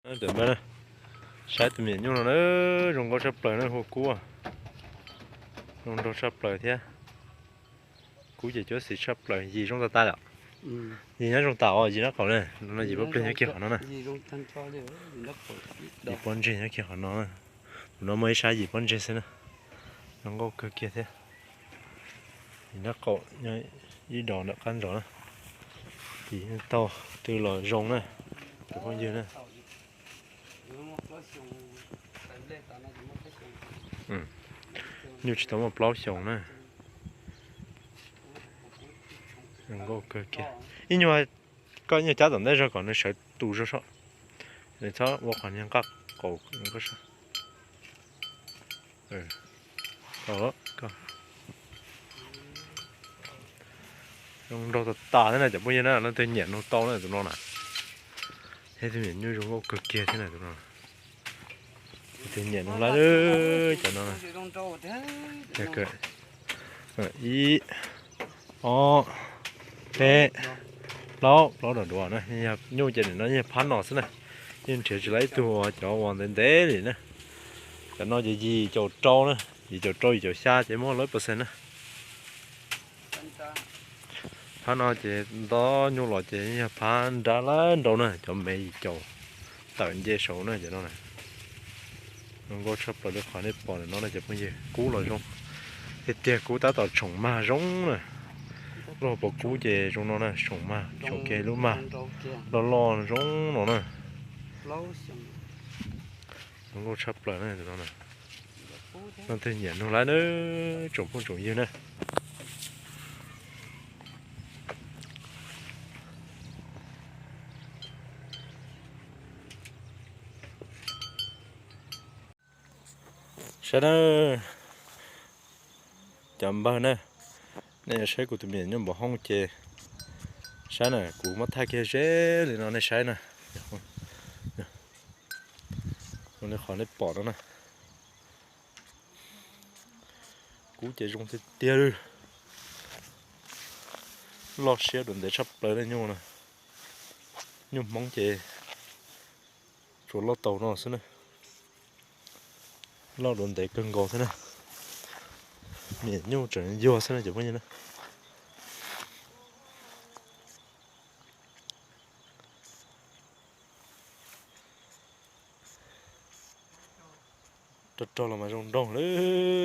Saib tus me nyuj no na, zoo nkauj tshaj plaws na, hu kub, zoo nraug tshaj plaws thiab. Kub ces cuab xim tshaj plaws, yim zoo tas tas lawm. Yim nyob zoo tas os, yim nraub qaum na, no yim pob ntseg nyob kiag qhov no na. Yim pob ntseg nyob kiag qhov no na. Tus no muaj ib sab yim pob ntseg xwb na. Zoo nkauj kawg kiag thiab. Yim nraub qaum nyob ib dos nram qab ntsov na. Yim tau twg los zoo na, tus phooj ywg na. Nyuj tsis tau muaj plaub xyoos na. Zoo nkauj kawg kiag. Ib nyuag, koj ib nyuag cab tom ntej zog kom nws sawv tus zog soj. Nws txhob ua qhov niag nqaj qaum. Zoo nraug tas tas thiab na cov phooj ywg na, leej twg nyiam nug tau na tus no na. Thiab tus me nyuj zoo nkauj kawg kiag thiab na tus no. Leej twg nyiam nug lawm cov no na. Ib, ob, peb, plaub, plaub daim duav na. Nyuj ces nim no yog phab no xwb na. Yeej nrhiav tsis tau ib tug uas cov uas ntev ntev li na. Cov no ces yim caum rau na, yim caum rau yim caum xya ces muaj lawm percent na. Phab no ces nto nyuj los ces yog phab nrab lawm nrau na, cov me yim caum tawm nce saud na cov no na. Zoo nkauj tshaj plaws li qhov nej pom ntawm no na cov phooj ywg, kub los zoo tiag tiag, kub tab tom tshoom mag zoo na. Lub hauv paus kub ces zoo no na, tshoom mag, tshoom kiag lub mag loj loj zoo no na. Zoo nkauj tshaj plaws na tus no na. Leej twg nyiam nug lawm na, tsoom phooj tsoom ywg na. Saib na, cov npawg na, nej yuav saib kuv tus me nyuam nyuj npam hooj ces saib na, kuv muab thaij kiag ze li no nej saib na. Zoo li qhov nej pom no na. Kub ces zoo tiag tiag li. Loj siab dua ntev tshaj plaws na nyuj na. Nyuj Hmoob ces tsuas loj taus no xwb na. Loj dua ntev kawg nkaus thiab na. Niam nyuj tseem yuag xwb na cov phooj ywg na. Rog rog los mas zoo nraug li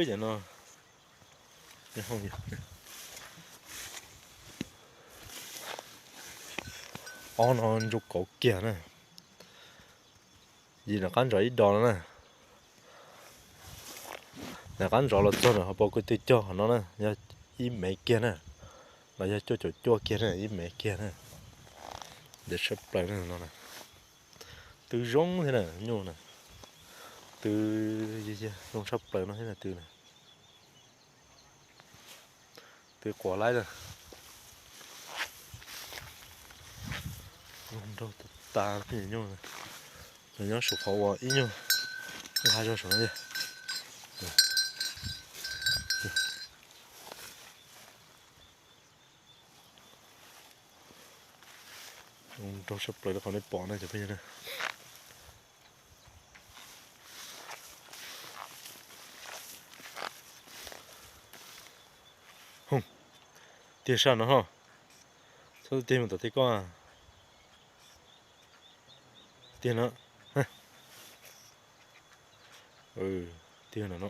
cov no. Ob no ntsuj kauv kiag na. Yim nram qab ntsov ib dos no na. Nram qab ntsov los txog nram hauv paus ko tw cog qhov no na yog ib mev kiag na, los yog cuaj caum cuaj kiag na, ib mev kiag na. Ntev tshaj plaws no na. Tw zoo thiab na nyuj na. Tw zoo tshaj plaws no thiab na tw na. Tw quav laib na. Zoo nraug tas tas nyuj. Nws nyob saum qhov uas ib nyuag nqa zog saum no. Zoo nraug tshaj plaws li qhov nej pom na cov phooj ywg na. Tiag saj no ho. Txhob tiag mus tom tej koj. Tiag no. Tiag no no.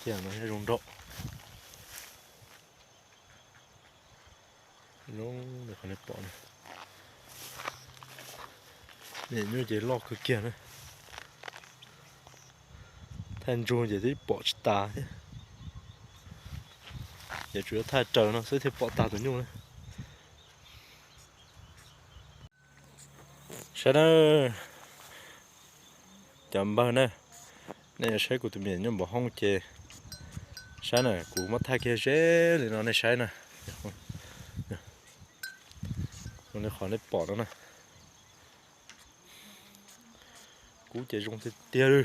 Tiag no zoo nraug. Zoo li qhov nej pom na. Niam nyuj ces loj kawg kiag na. Thaij ntsug ces twb pom tsis tas thiab. Ces tsuas yog thaij raws no xwb thiaj pom tag tus nyuj na. Saib na, cov npawg na, nej yuav saib kuv tus me nyuam nyuj npam hoob ces saib na, kuv muab thaij kiag ze li no nej saib na. Zoo li qhov nej pom no na. Kub ces zoo tiag tiag li.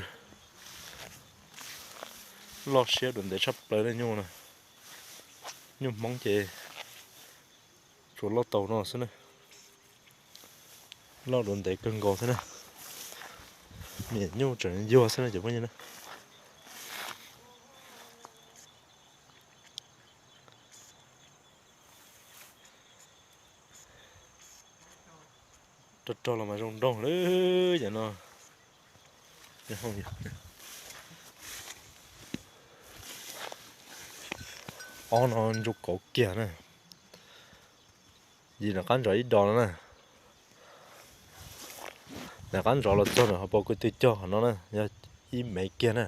Loj siab dua ntev tshaj plaws na nyuj na. Nyuj Hmoob ces tsuas loj taus no xwb na. Loj dua ntev kawg nkaus thiab na. Me nyuj tseem yuag xwb na cov phooj ywg na. Rog rog los mas zoo nraug lawm cov no. Ob no ntsuj kauv kiag na. Yim nram qab ntsov ib dos no na. Nram qab ntsov los txog nram hauv paus ko tw cog qhov no na yog ib mev kiag na,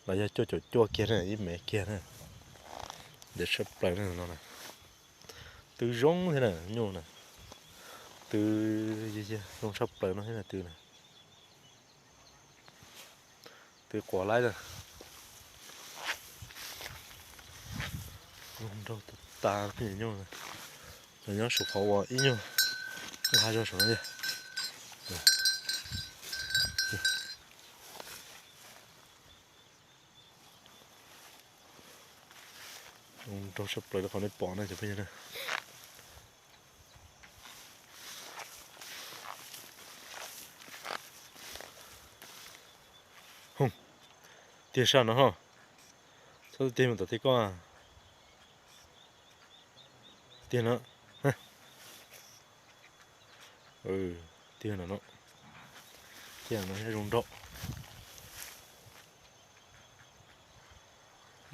los yog cuaj caum cuaj kiag na, ib mev kiag na. Ntev tshaj plaws na no na. Tw zoo thiab na, nyuj na. Tw zoo tshaj plaws no thiab na tw na. Tw quav laib na. Zoo nraug tas tas me nyuj na. Los nyob saum qhov uas ib nyuag nqa zog saum no tiag. Zoo nraug tshaj plaws li qhov nej pom na cov phooj ywg na. Tiag saj no ho. Txhob tiag mus tom tej koj. Tiag no. Tiag no no. Tiag no zoo nraug.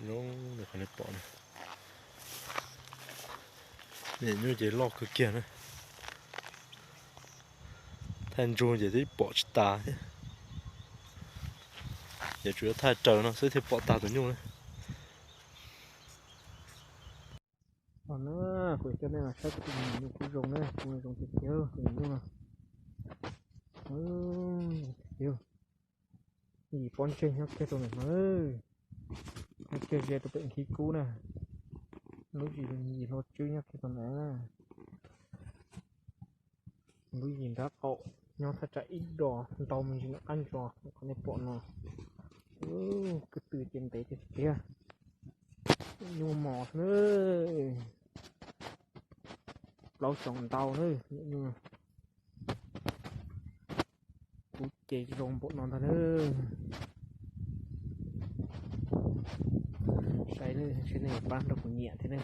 Zoo li qhov nej pom na. Nyuj ces loj kawg kiag na. Thaij ntsuag ces twb pom tsis tas thiab. Ces tsuas yog thaij raws no xwb thiaj pom tag tus nyuj na. Os na, kuv coj nej los saib kuv tus me nyuam nyuj kub zoo na, kub zoo tiag tiag tus me nyuam nyuj no. Yim pob ntseg nyob kiag rau ntawm no, nyob kiag ze rau pem nkhib kub na. Lub yim, yim hlau tswb nyob kiag rau ntawd na. Lub yim nrab qaum nyob thaj tsam ib dos ntau me ntsis nram qab ntso, qhov nej pom no. Kwv tw ces ntev tiag tiag. Nyuj mos xwb na. Plaub xyoos ntau na. Kub ces zoo npaum no ntag na. Saib, saib nej pab nrog kuv nyiam thiab na.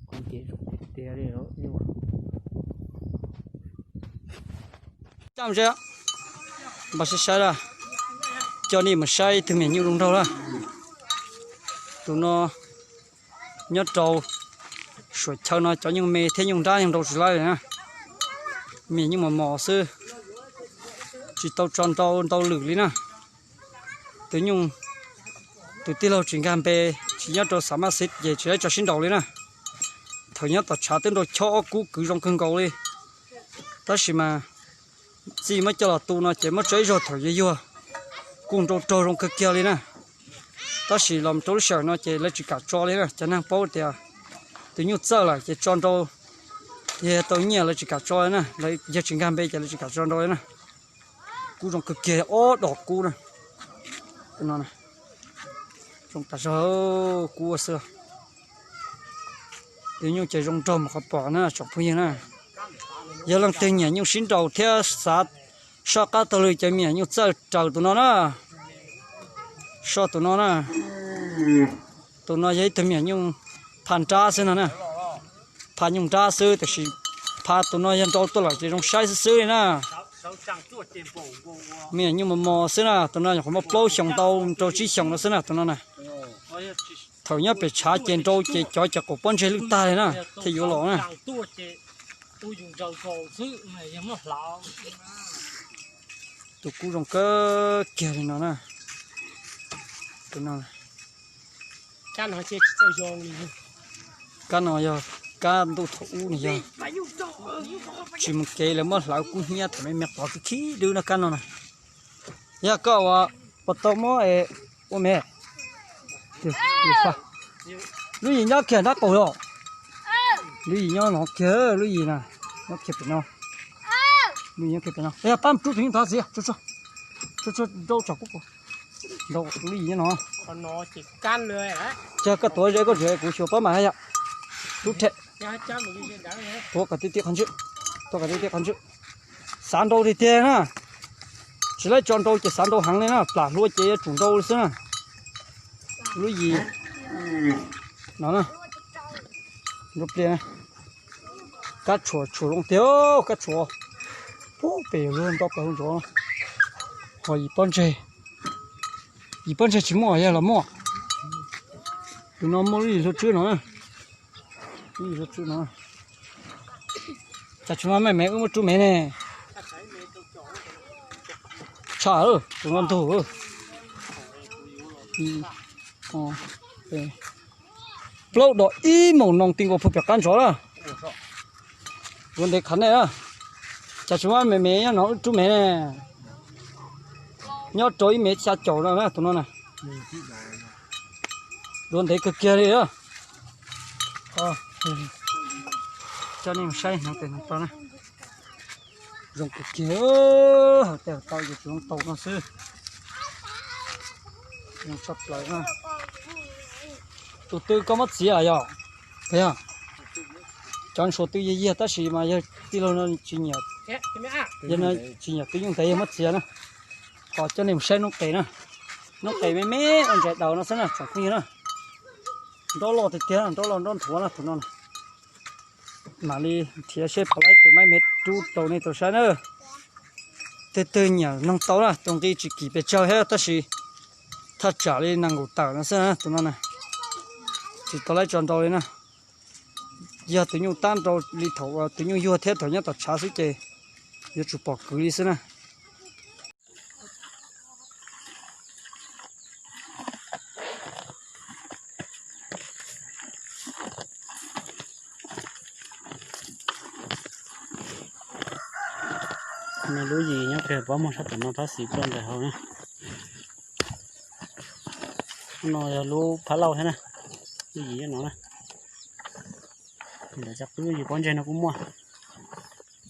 Kub ces zoo tiag tiag li os. Npaj saib saib lawm, coj nej mus saib ib tug me nyuam nyuj zoo nraug lawm. Tus no nyob rau suam chaw no cov nyuj me thiab nyuj nrab nyuj nrau tsis laib na. Me nyuj mos mos xwb, tsis tau tso nrau ntau lwm li na. Tus nyuj, tus tij laug tsis nkag npe, tsis nyob rau Xam Maj Xib ces tsis laib tso sib nraus li na. Thaum nyob tom tshav twb nrau chob ob kub kwv zoo kawg nkaus li. Tab sis mas txij muab coj los tu no ces muab tso ib zaug thaum yuag yuag kuj nrau rog zoo kawg kiag li na. Tab sis los rau lub sij hawm no ces lawv tsis kam tso li na. Cov neeg paub tias tus nyuj txawj lawm ces tso nrau, yog tau nyiaj lawv tsis kam tso li na, yog tsis nkag npe ces lawv tsis kam tso nrau li na. Kub zoo kawg kiag, ob dos kub na. Zoo tas zog, kub ua xwb. Tus nyuj ces zoo nraug mas qhov pom na tsoom phooj ywg na. Yog leej twg nyiam nyuj sib nraus thiab xav soj qab taug lw ces me nyuam nyuj txawj raws tus no na. Soj tus no na. Tus no yog ib tug me nyuam nyuj pha nrab xwb no na. Pha nyuj nrab xwb tiam sis pha tus no yog nrau tuaj lawm ces zoo saib xwb xwb li na. Me nyuam nyuj mos mos xwb na, tus no nyuam qhuav muaj plaub xyoos ntau rau tsib xyoos no xwb na tus no na. Thaum nyob pem tshav ces nrau ces cov cov qaum pob ntseg lwj tag li na, thiaj yuav los na. Tus kub zoo kawg kiag li no na. Kab no yog kab ntuj thaum ub no yog tsis mus kev lawv muab hlawv kub hnyiab thaum me me qhov khib khib dub no kab no na. Yog koj ua puas tau muab ua me. Lub yim nyob kiag nrab qaum los. Lub yim nyob no kiag, lub yim na, nyob kiag pem no. Lub yim nyob kiag pem no, yog pab mus rub tus nyuj tod txiv, rub rub rau tsom kub, lub yim nyob no. Ces koj tuav ze koj tsev kuv xyuas pab mas haj yam. Rub rhe. Tuav kom tiag tiag qhov ntswg, tuav kom tiag tiag qhov ntswg. Xav nrau tiag tiag na. Laib tso nrau ces xav nrau heev li na, plam hlua ces yuav tsum nrau li xwb na. Lub yim no na, nrau pliag na. Kab tshuam tshuam zoo tiag, kab tshuam. Pub pem luag nto plaws hauv ntsuav. Ho yim pob ntseg, yim pob ntseg tsis muaj yog los muaj. Tus no muaj lub yim hlua tswb no. Lub yim hlua tswb no. Cas tsis muaj me me, wb muab rub me ne. Tshaj, tus no ntug. Plaub dos ib moos no ti nkaus puag pem qab ntsoov na. Duav ntev qhav nej na. Cas tsis muaj me me nyob no, wb rub me ne. Nyob rau ib mev xya caum no na, tus no na. Duav ntev kawg kiag li. Coj nej mus saib hneev tes hneev taw na. Zoo kawg kiag, hneev tes hneev taw yuav tsum zoo tau no xwb. Zoo tshaj plaws na. Tus twg koj muab txiav yog? Yog. Cov ntshua twb yag yag tab sis mas yog tij laug no tsis nyiam, yog no tsis nyiam twb nyuj ntev yog muab txiav na. Ho coj nej mus saib noob qes na. Noob qes me me ua ntsais daus no xwb na tsoom phooj ywg na. Nrob loj tiag tiag, nrob loj nrob nthuav na tus no. Mam li nrhiav seb puas laib tus maiv me rub rau nej tau saib na. Twg twg nyiam noog tau na, tus nqi tsis kim pes tsawg thiab tab sis thaj tsam li nees nkaum tawm no xwb na tus no na. Tsis tau laib tso nrau li na. Yog tus nyuj tab nrau li thaum tus nyuj yuag thiab thaum nyob tom tshav xwb ces yuav tsum pom kwv li xwb na. Lub yim nyob pem pob muag sab tom no, phab xis ploj ntawm hauv na. No yog lub phab lauj thiab na. Lub yim no na. Lawv cov qwb yim pob ntseg no kuj muaj.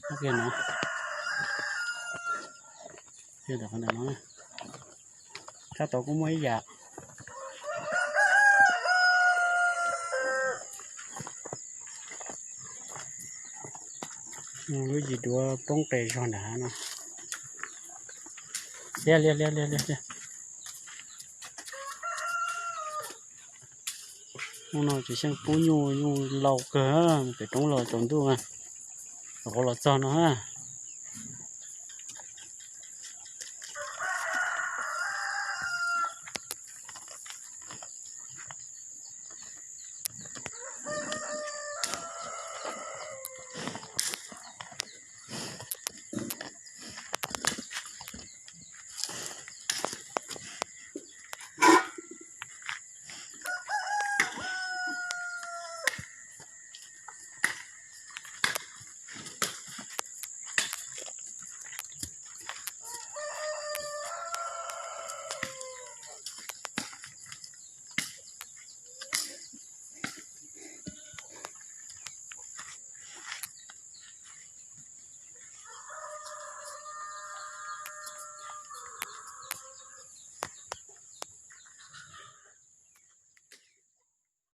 Qhov ntawm no, sab tod kuj muaj ib yam. Lub yim duav poob qes zog nrad no. Liaj liaj liaj liaj liaj. Hnub no tsis xyeej pub nyuj, nyuj lau kawg, pem roob los tsaus ntuj, hauv los txog no ha.